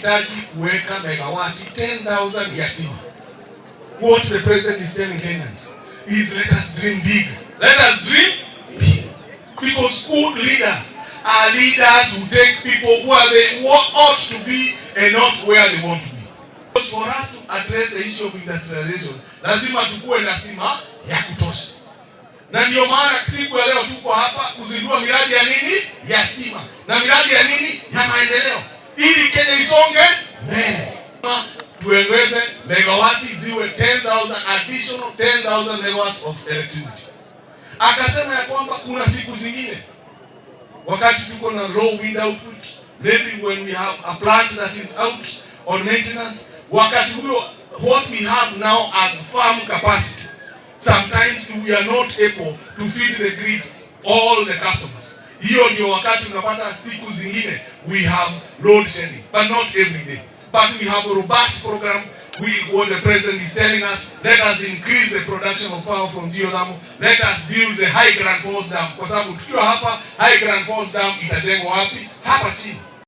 Hitaji kuweka megawati 10,000 ya stima. What the president is telling Kenyans is, let us dream big. Let us dream big. Because good leaders are leaders who take people where they ought to be and not where they want to be. Because for us to address the issue of industrialization, lazima tukue na stima ya kutosha. Na ndio maana siku ya leo tuko hapa kuzindua miradi ya nini? Ya stima. Na miradi ya nini? Ya maendeleo. Ili Kenya isonge mbele. Tuongeze megawati ziwe 10,000, additional 10,000 megawatts of electricity. Akasema ya kwamba kuna siku zingine wakati tuko na low wind output, maybe when we have a plant that is out on maintenance, wakati huo what we have now as firm capacity, sometimes we are not able to feed the grid, all the customers. Hiyo ndio wakati unapata siku zingine we have load shedding, but not every day. But we have a robust program. What the president is telling us, let us increase the production of power from geothermal. Let us build the High Grand Falls Dam. Kwa sababu tukiwa hapa, High Grand Falls Dam itajengwa wapi? Hapa chini.